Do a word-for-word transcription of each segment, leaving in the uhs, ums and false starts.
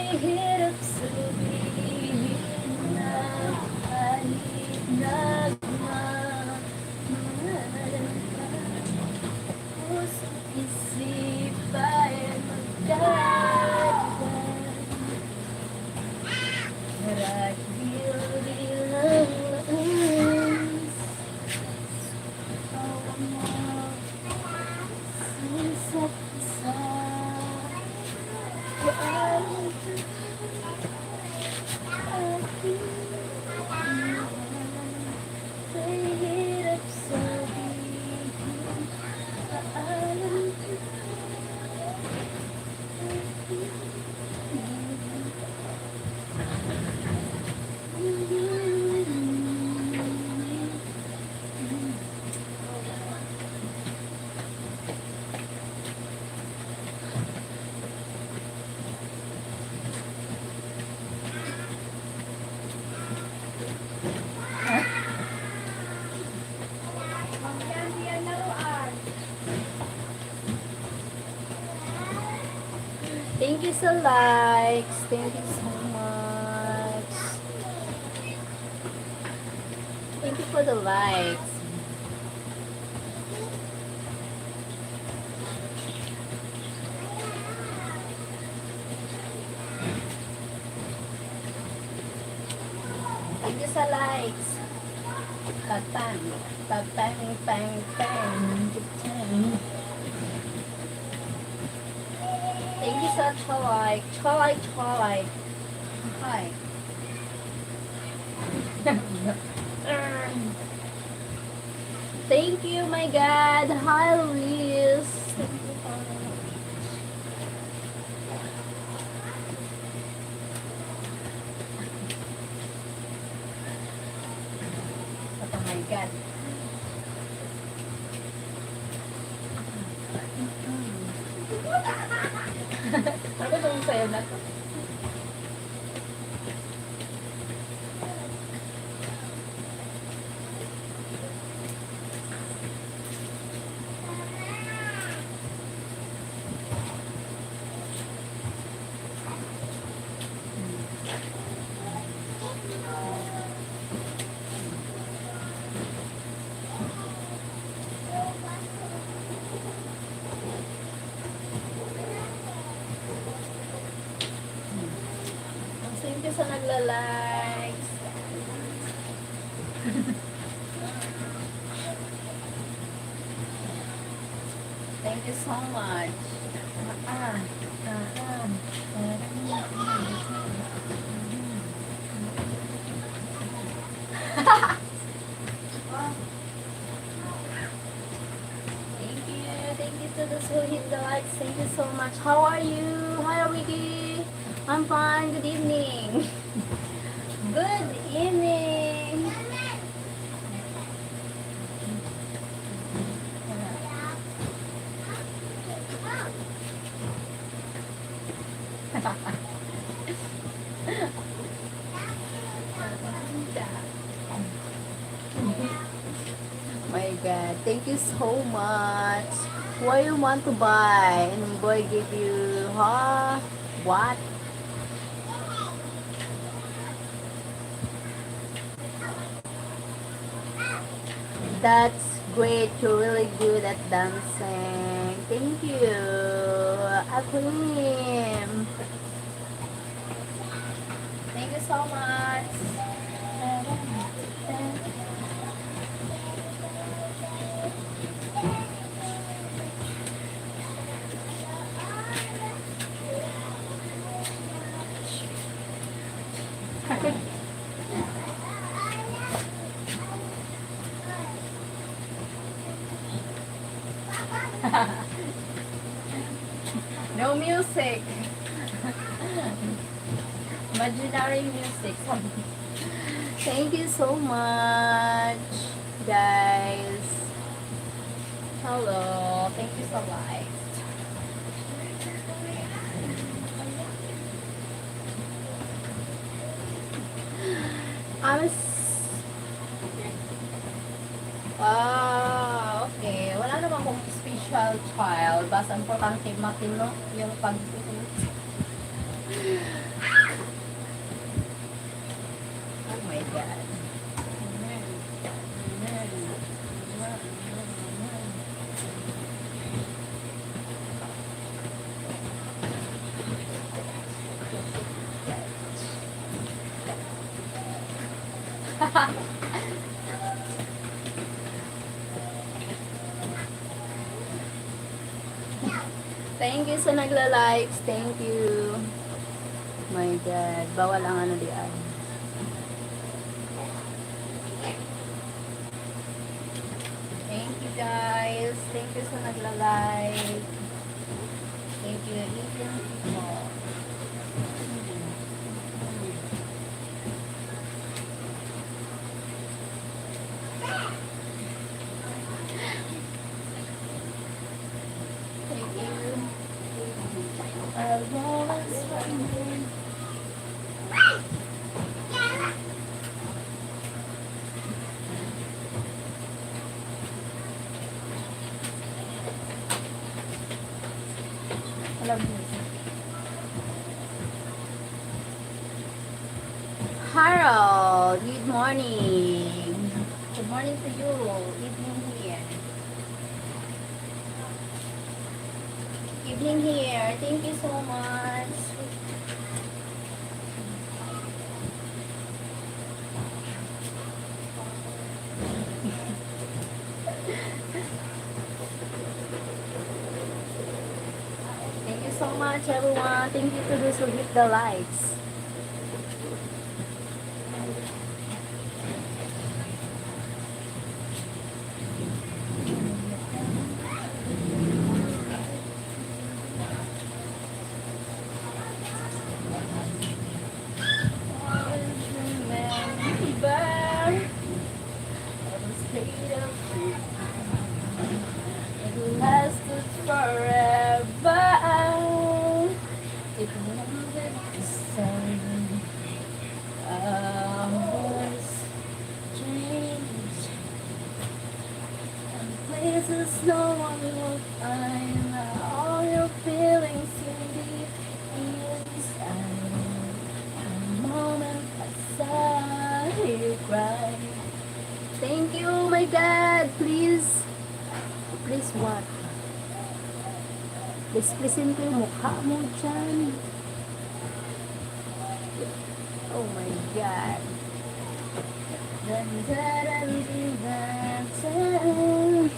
Hirap sabihin na kahit nagmamahal ka, puso't isip ay magkaiba. Marahil di lang ang isa't isa. Mahirap sabihin, paalam ka. Thank you sa likes. Thank you so much. Thank you for the likes. Thank you sa likes. Patang, patang, pang, pang, patang. Thank you sa cholay, cholay, cholay. Hi. Thank you, my God. Hi, Liz. Thank you for Oh my God. Ano ba itong sayo na to? Ang simple sa nagla-likes. Thank you so much. Ah, ah, ah, ah. Thank you. Thank you to those who hit the likes. Thank you so much. How are you? Hi, Ricky. I'm fine. Good evening. Good evening. My God, thank you so much. Why you want to buy? And boy give you, huh? What? That's great. You're really good at dancing. Thank you, Aquim. Thank you so much. No music. Imaginary music. Thank you so much, guys. Hello. Thank you so much. I'm s- Ah, okay. Wala naman akong special child. Basta importante matino yung pag- Thank you sa nagla-likes. Thank you. My God. Bawal ang ano di ay. Thank you, guys. Thank you sa nagla-like. Thank you, Asian people. Thank you. I wanna Alam mo. Harold, good morning. Good morning to you. Evening here. Evening here. Thank you so much. Thank you so much, everyone. Thank you to those who hit the likes. Always remember the state of it lasted forever. It won't be the same. Hours change. And places no one will find. All your feelings in deep inside. A moment I saw you cry. Thank you, my God. Please. Please what? Please, please ko yung mukha mo dyan. Oh my God. Dun, dun, dun, dun, dun, dun.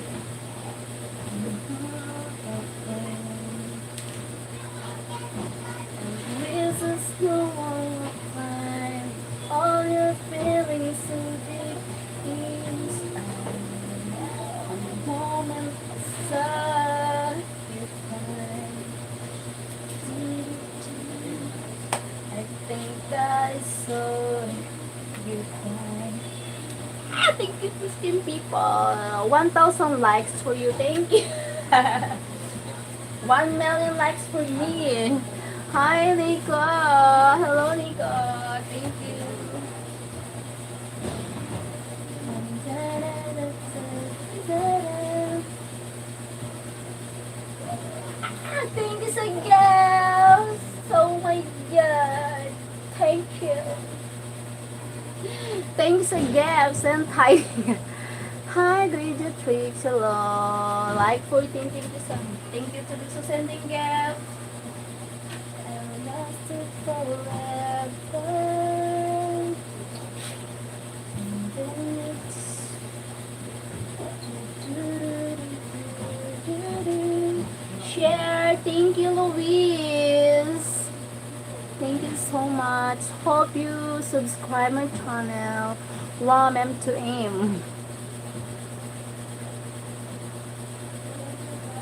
And this is the one of mine. All your feelings so deep inside. A moment I saw you cry. I think I saw you cry. Ah, thank you, fifteen people. One thousand likes for you. Thank you. One million likes for me. Hi, Nico. Hello, Nico. Thank you. Ah, thank you sa gifts. Oh my God. Thank you. Thank you sa gifts and hi. Hi, Graduatrix. Hello. Like fourteen. Thank you sa, thank you to those who sending gifts. And lasted forever. And then it's share. Thank you, Luis. Thank you so much. Hope you subscribe my channel, Lam M two M.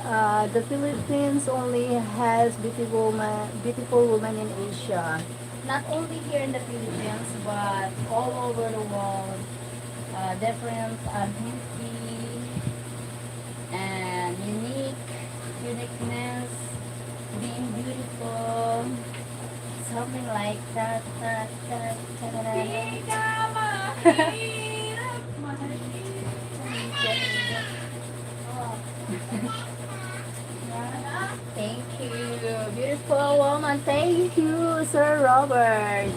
Uh, the Philippines only has beautiful women, beautiful women in Asia. Not only here in the Philippines, but all over the world. Uh, different, uh, beauty and unique, uniqueness, being beautiful, something like that. That, that, that, that. Di ka mahirap, mahirap. Thank you, beautiful woman. Thank you, Sir Robert.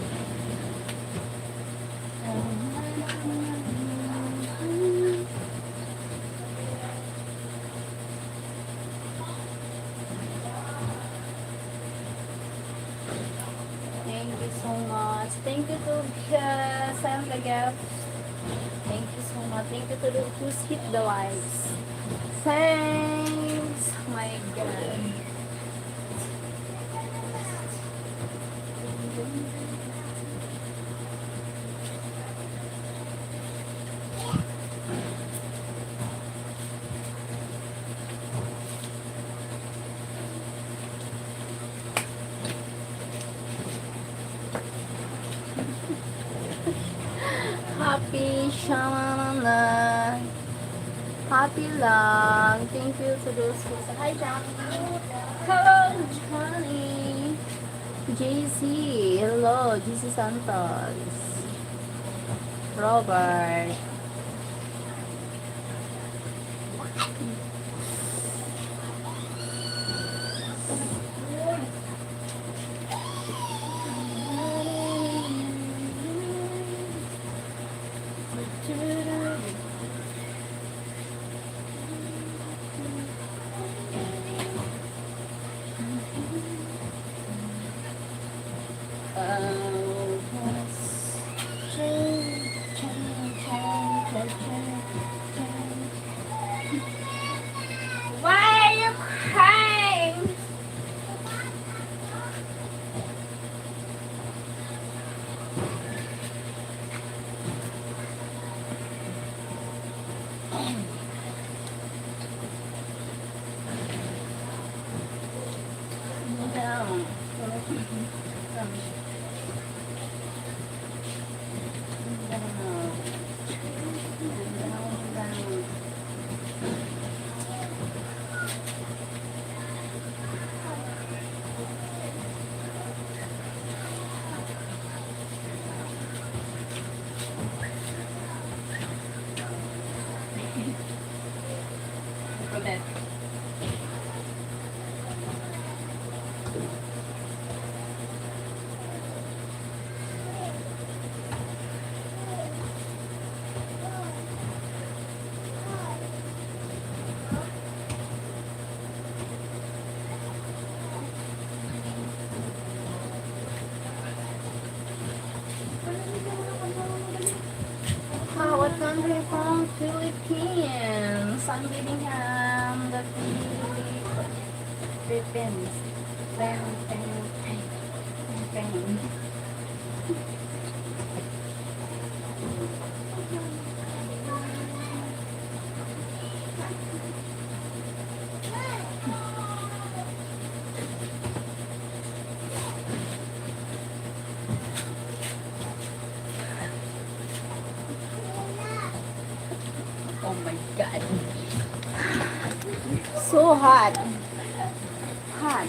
Thank you so much. Thank you to, uh, Santa Gap. Thank you so much. Thank you to those who's hit the likes. Thanks. My God. Happy siya lang. Happy lang. Thank you to those who said, "Hi, Johnny." Hello, Johnny. J C. Hello, J C Santos. Robert. Why are you crying? Howard Country from Philippines. I'm Birmingham, the Philippines. Philippines. Philippines. Philippines. Oh my God. So hot. Hot.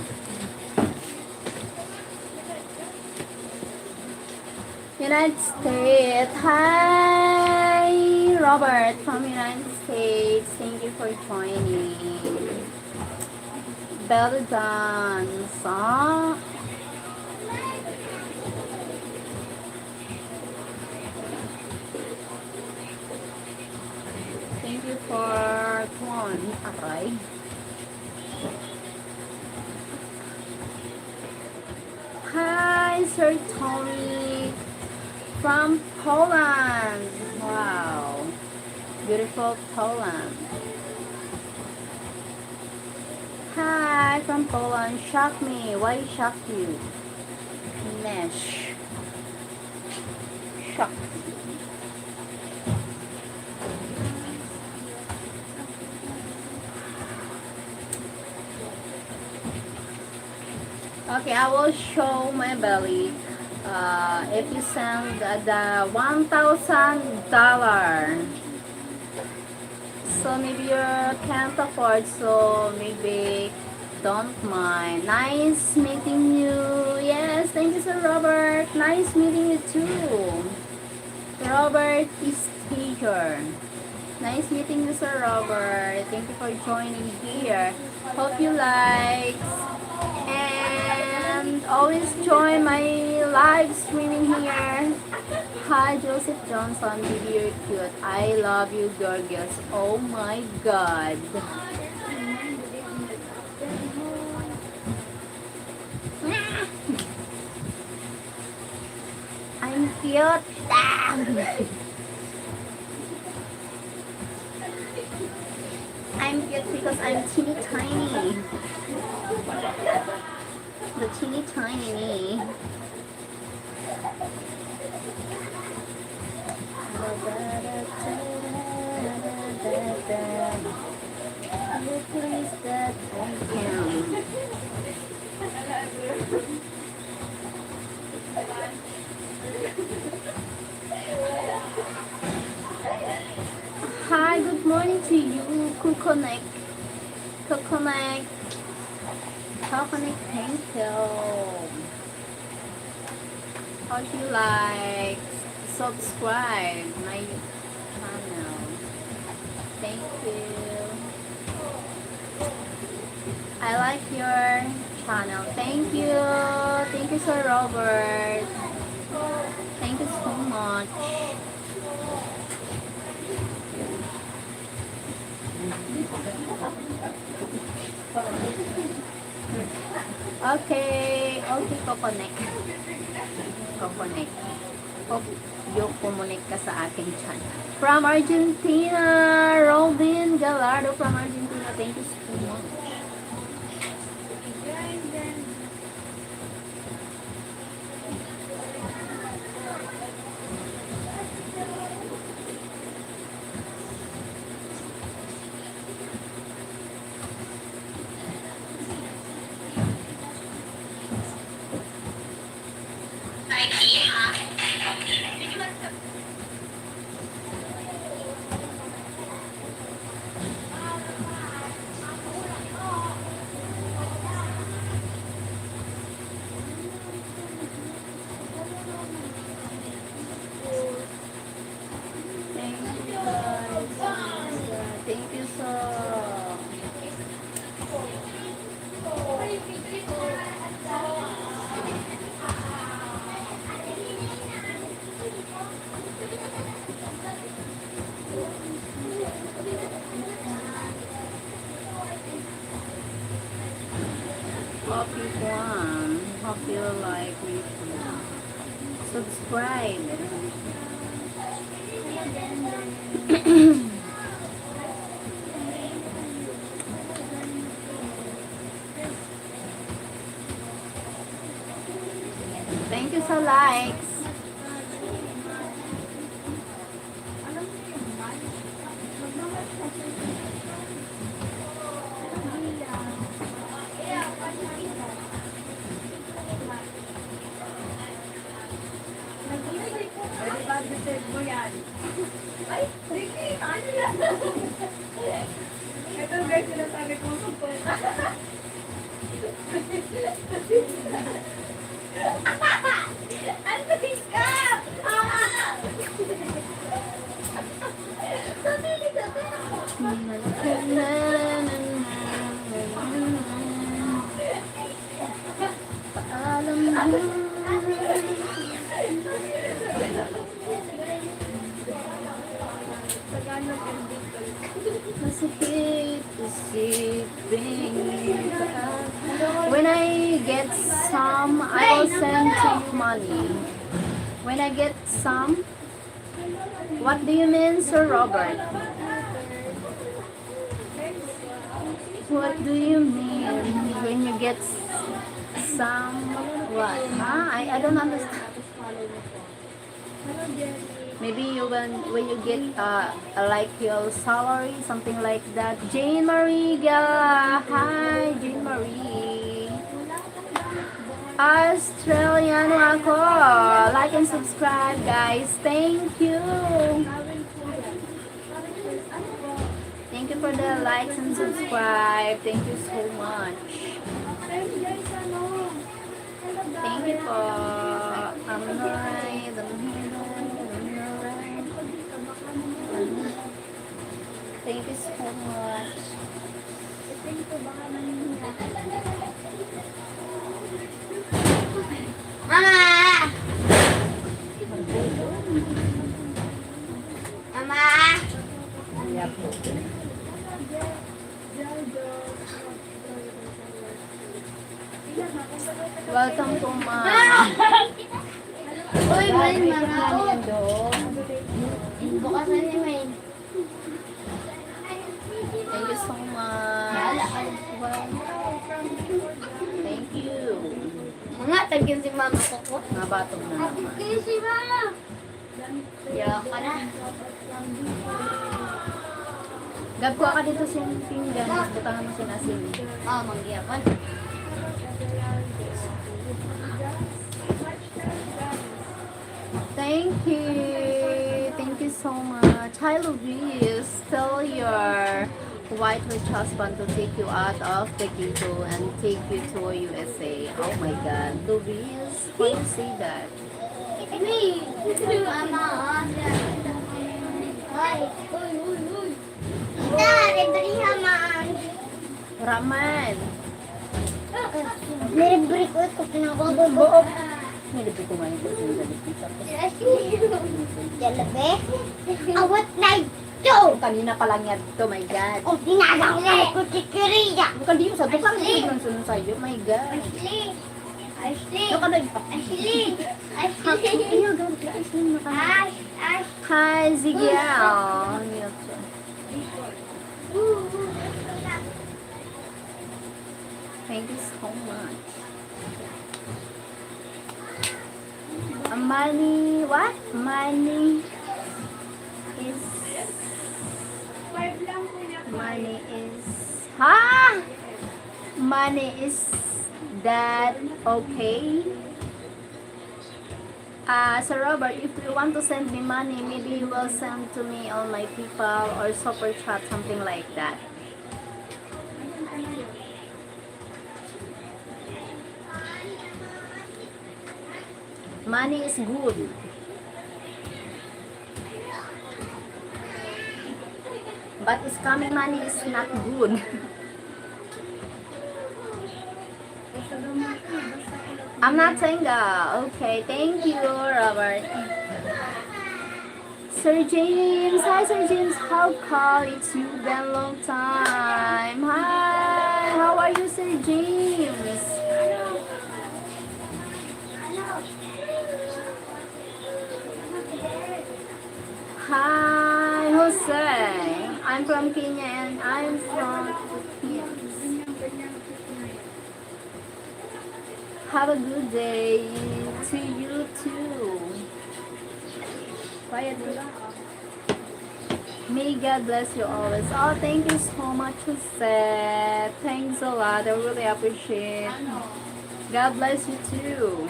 United States. Hi, Robert from United States. Thank you for joining. Belly dance. Ah. Thank you for, kuwan, aray. Hi, Sir Tommy from Poland. Wow. Beautiful Poland. Hi, from Poland. Shock me. Why shock you? Mesh. Shock. Okay, I will show my belly. Uh, if you send the, the one thousand dollar, so maybe you can't afford, so maybe don't mind. Nice meeting you. Yes, thank you, Sir Robert. Nice meeting you too. Robert is teacher. Nice meeting you, Sir Robert. Thank you for joining here. Hope you like. And always join my live streaming here. Hi, Joseph Johnson, baby, you're cute. I love you, gorgeous. Oh my God. I'm cute. Because I'm teeny tiny. The teeny tiny me. Replace that I can. Hi, good morning to you, Kukonek. Kukonek. Kukonek, thank you. Hope you like, subscribe my channel. Thank you. I like your channel. Thank you. Thank you, Sir Robert. Thank you so much. Okay, okay, Kukonek. Kukonek. Hope you connect ka sa aking channel. From Argentina, Robin Gallardo from Argentina. Thank you so much. Thank you, guys. Thank you, sir. Hope you, um, hope you like me too. Subscribe. Thank you sa likes. Pwede ba deserve mo yan? Ay, Ricky, ano yan? Ito guys, sinasabi ko, suko. Ang bilis ka! Ah! Sa tilig, sa tilig. Paalam na. Masakit isipin. When I get some, I will send to you money. When I get some, what do you mean, Sir Robert? What do you mean when you get s-, some what? Huh? I, I don't understand. Maybe you when, when you get, uh, uh, like, your salary, something like that. Jane Marie Gala. Hi, Jane Marie. Australiano ako. Like and subscribe, guys. Thank you. Thank you for the likes and subscribe. Thank you so much. Thank you po. I'm alright. I'm alright. I'm alright. Thank you so much. Mama! Mama! Welcome po, ma'am. Uy, may mga, oh. Bukas na ni May. Thank you so much. Thank you. Mga tagyan si mama ko po. Nabatog na naman. Kasi si mama. Yawa ka na. Gab, kuha ka dito sa pinggan, tapos butangan mo sa asin. Oh, manggiyapan. Thank you. Thank you so much. Hi, Luis. Tell your white rich husband to take you out of the ghetto and take you to U S A. Oh my God. Luis, why you say that? Me. Mama. Ay. Uy, uy, uy. Dali, dali naman. Raman. Nilibre ko ito, pinagod ko. Buo. Nilibre ko ngayon ko yung galit ko. Jalabe. Awat na ito. Kanina pa lang yan to, my God. O, tinagang na ko si Kiriya. Bukan di yung sa tukang hindi man sunod sa'yo, my God. Ashley. Ashley. Ano ka nag- Ashley. Ashley. Ayaw, gawin ka, Ashley, maka- Ash, Ash. Hi, Ziggy. Oh, mute. Thank you so much. Money, what? Money is, money is, ha? Money is that okay? Uh, Sir Robert, if you want to send me money, maybe you will send to me on my PayPal or Super Chat, something like that. Money is good. But scamming money is not good. I'm not single. Okay, thank you, Robert. Sir James. Hi, Sir James. How come it's you been long time? Hi, how are you, Sir James? Hi, Jose. I'm from Kenya and I'm from Philippines. Have a good day to you too. Quiet. May God bless you always. Oh, thank you so much, Jose. Thanks a lot. I really appreciate. God bless you too.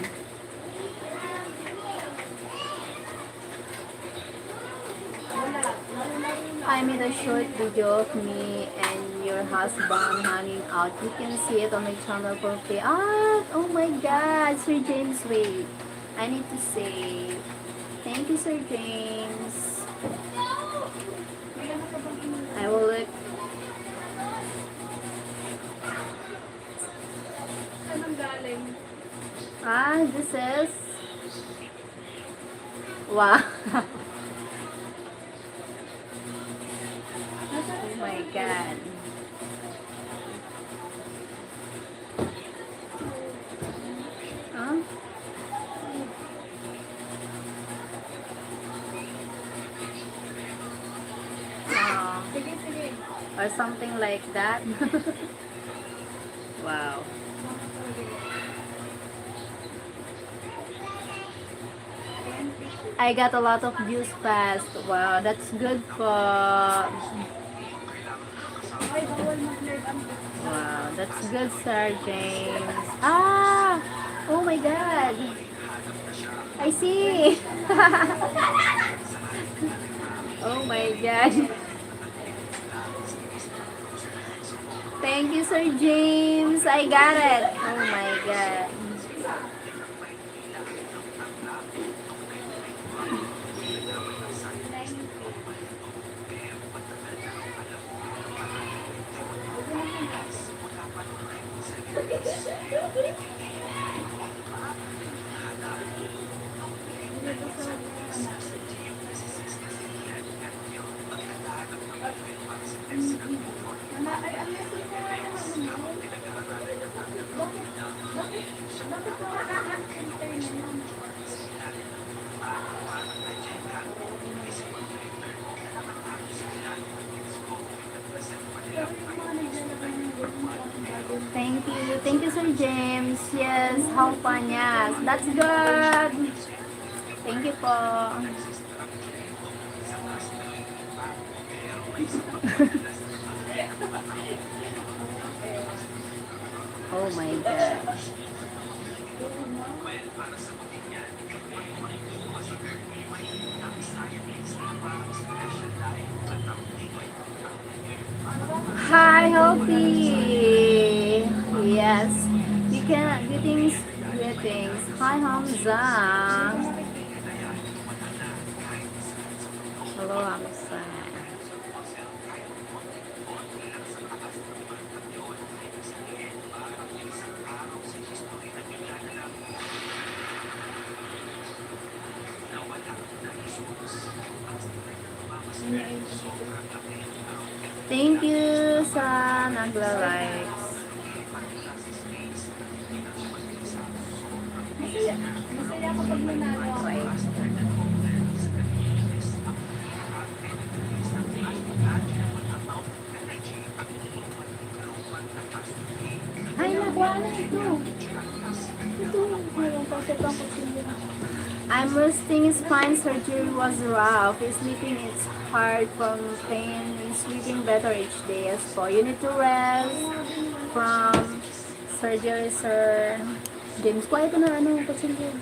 I made a short video of me and your husband hanging out. You can see it on my channel for free. Ah, oh my God, Sir James, wait. I need to say thank you, Sir James. I will look. Saan ang galing? Ah, this is, wow. Oh my God. Huh? Wow. Sige, sige. Or something like that. Wow. I got a lot of views fast. Wow, that's good po. Wow, that's good, Sir James. Ah! Oh my God! I see! Oh my God! Thank you, Sir James. I got it. Oh my God. James, yes, Hong Kong, yes. That's good. Thank you po. Oh my God. Hi, Hopi. Yes. You can, greetings, greetings. Hi, Hamza. Hello, Hamza. Thank you sa nagla-likes. Masaya, masaya kapag nanalo ako. Ay, nakuha na ito. Ito, meron pa siya pang kutsilyo. I'm resting. Spine surgery was rough. Sleeping is hard from pain. Sleeping better each day. Yes po. You need to rest from surgery, sir. James, kuha ito na ano, kutsilyo.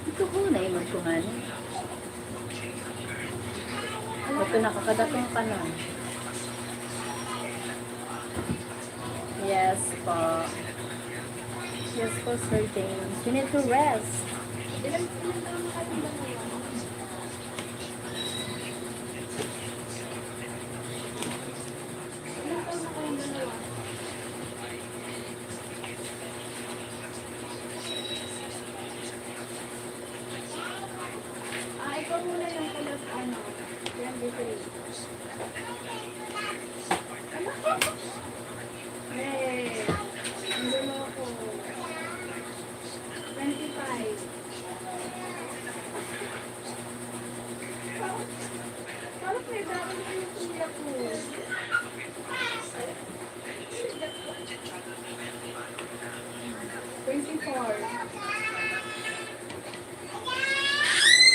Ito ko, naiwan ko nga ni. Ito, nakakadating pa na. Yes po. Yes po, Sir James. You need to rest. Ah, ikaw muna yung kulot, ano, yung dito. Ano? Eh, niloloko. Twenty-five. Bakit may bagong ano, kuya ko? Twenty-four.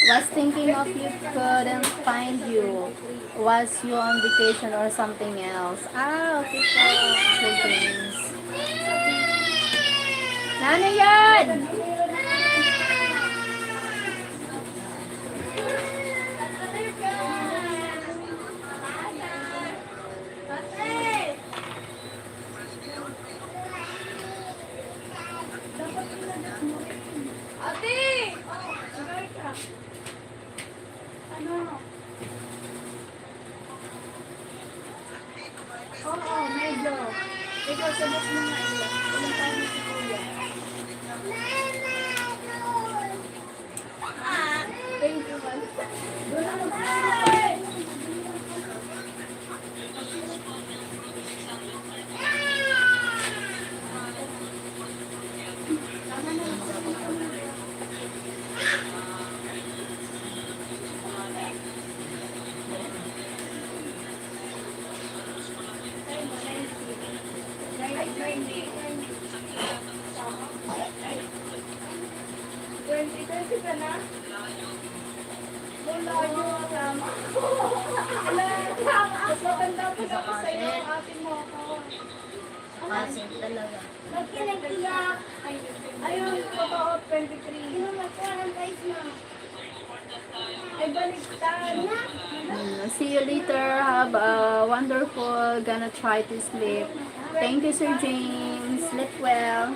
Was thinking of you, couldn't find you. Was you on vacation or something else? Ah, okay po. Good things. Ano yan? Ate! Oh, aray ka. Ano? Oo, medyo. Ikaw, sabot mo nga, iya. Ilang taon na si Kuya? Thank you, man. Twenty twenty ka na? Wala yun, tama. Wala, tama. Mas matanda pa ako sa'yo, ate mo ako. Kasing talaga. Ba't ka nag-iyak? Ayun, totoo, twenty-three. Sino nagkuha ng prize mo? Ay, baliktad. Mm, see you later. Have a wonderful, gonna try to sleep. Thank you, Sir James. Sleep well.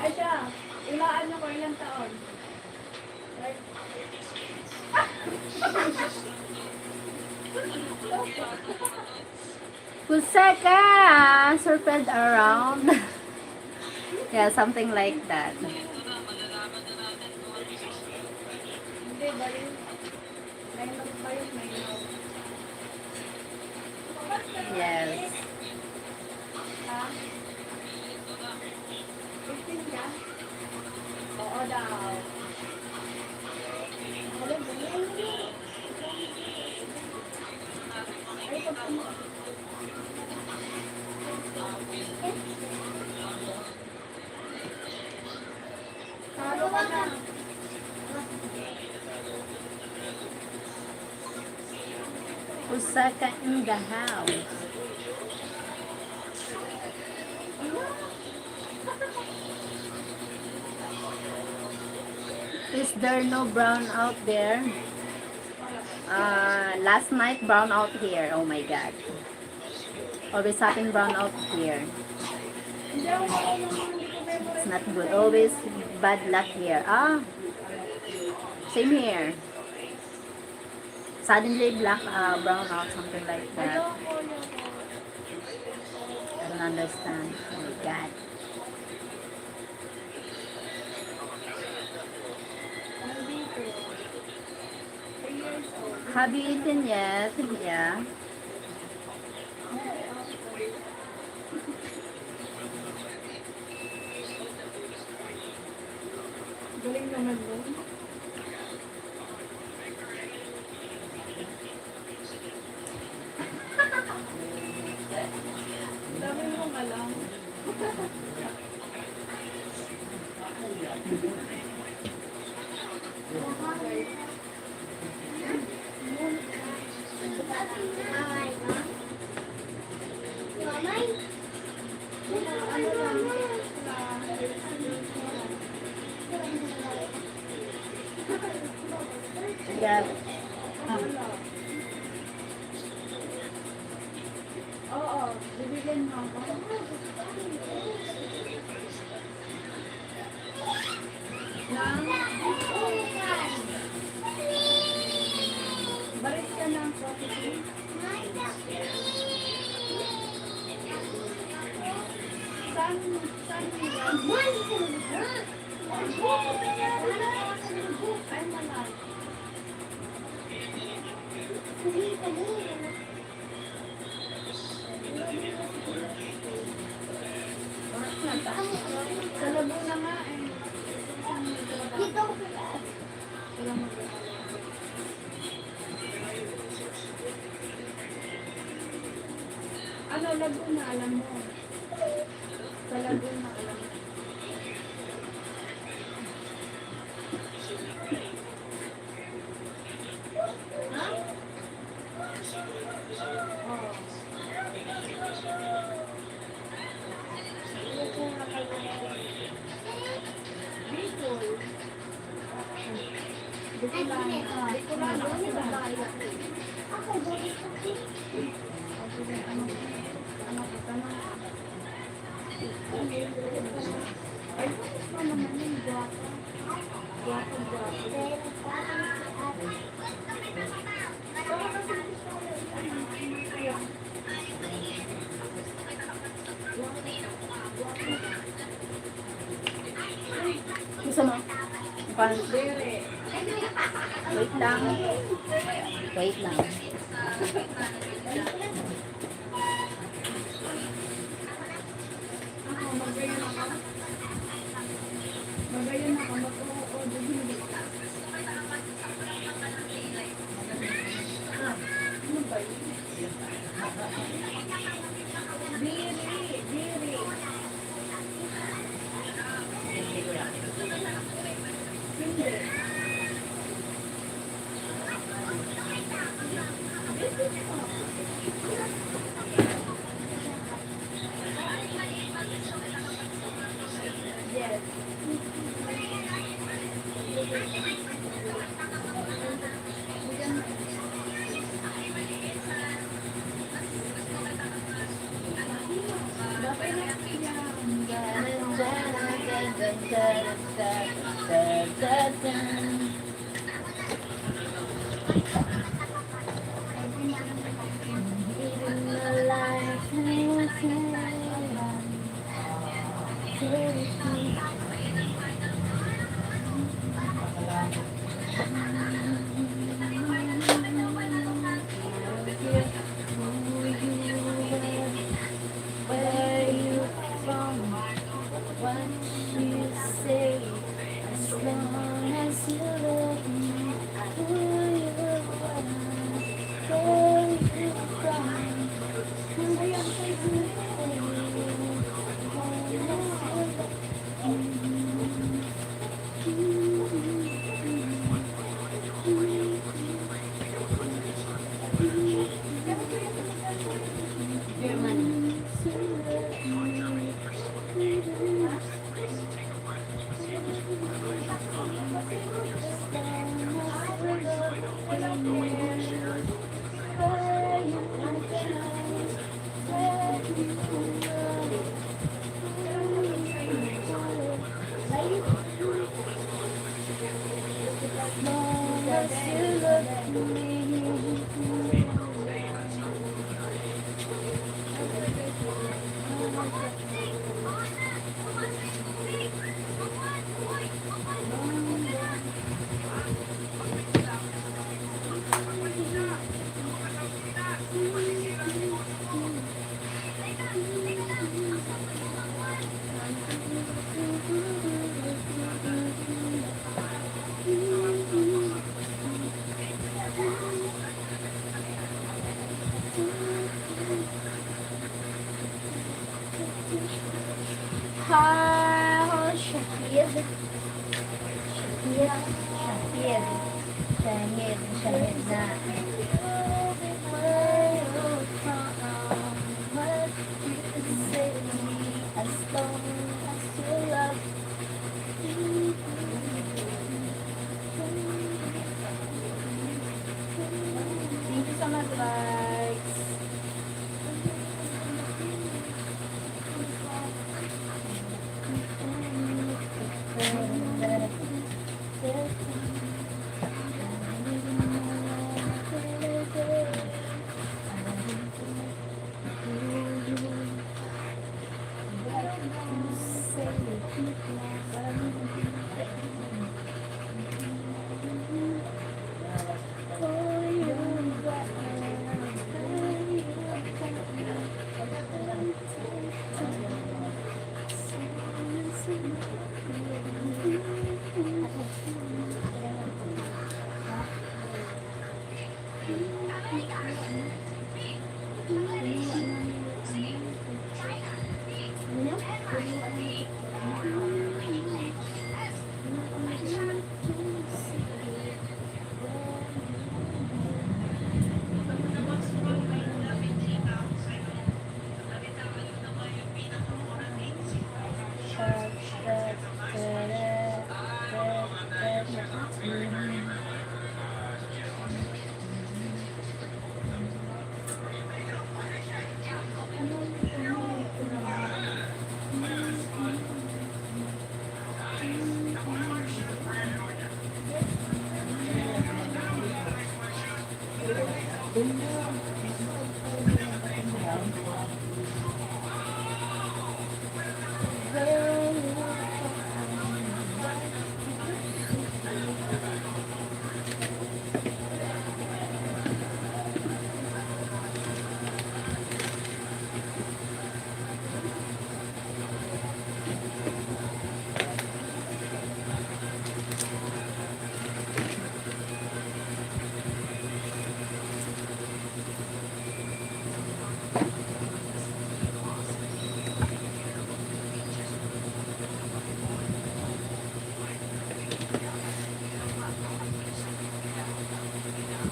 Ay siya, hulaan niyo kung ilang taon. Pusaka circled around. Yeah, something like that. Hindi ba yun? May mag-, may mag-, Yes. Ha? Fifteen ka? Osaka in the house. Is there no brown out there? Uh, last night, brown out here. Oh my God. Always happen brown out here. It's not good. Always bad luck here. Ah, same here. Suddenly black, uh, brown out, something like that. I don't understand. Oh my God. Have you eaten yet? Yeah. Galing naman nun. Dami mong alam. Yeah. Oo, bibigyan mo ako. Ng baris ka ng coffee. Saan, saan mo yan? Ay, malay. Sa Laguna nga eh. Dito. Ano, Laguna, alam mo. Sa Laguna, alam mo. Gusto mo? Pan- Wait lang. Wait lang. Ha, Shahid. Shahid, Shahid, Shahid, Shahid na. As long as you love me. Thank you so much, guys.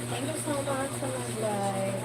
Thank you so much sa nag-like.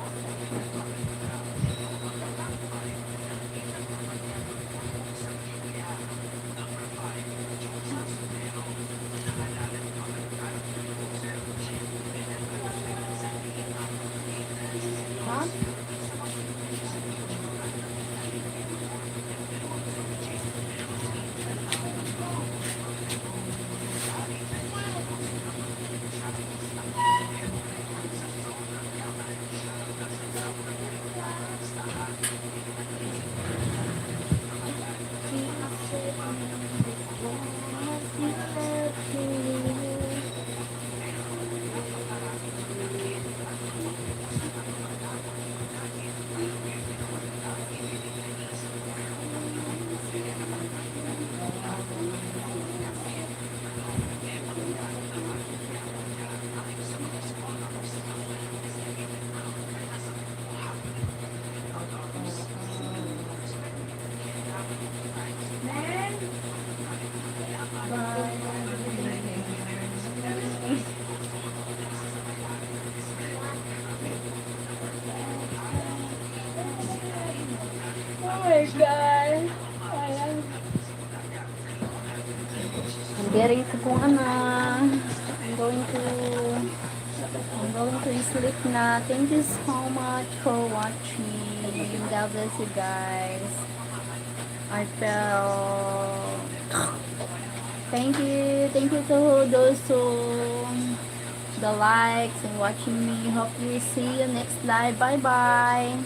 Oh my God! Ayan. I'm getting to kung ano. I'm going to, I'm going to sleep na. Thank you so much for watching. God bless you guys. I felt, thank you. Thank you to those who the likes and watching me. Hope we see you next live. Bye-bye.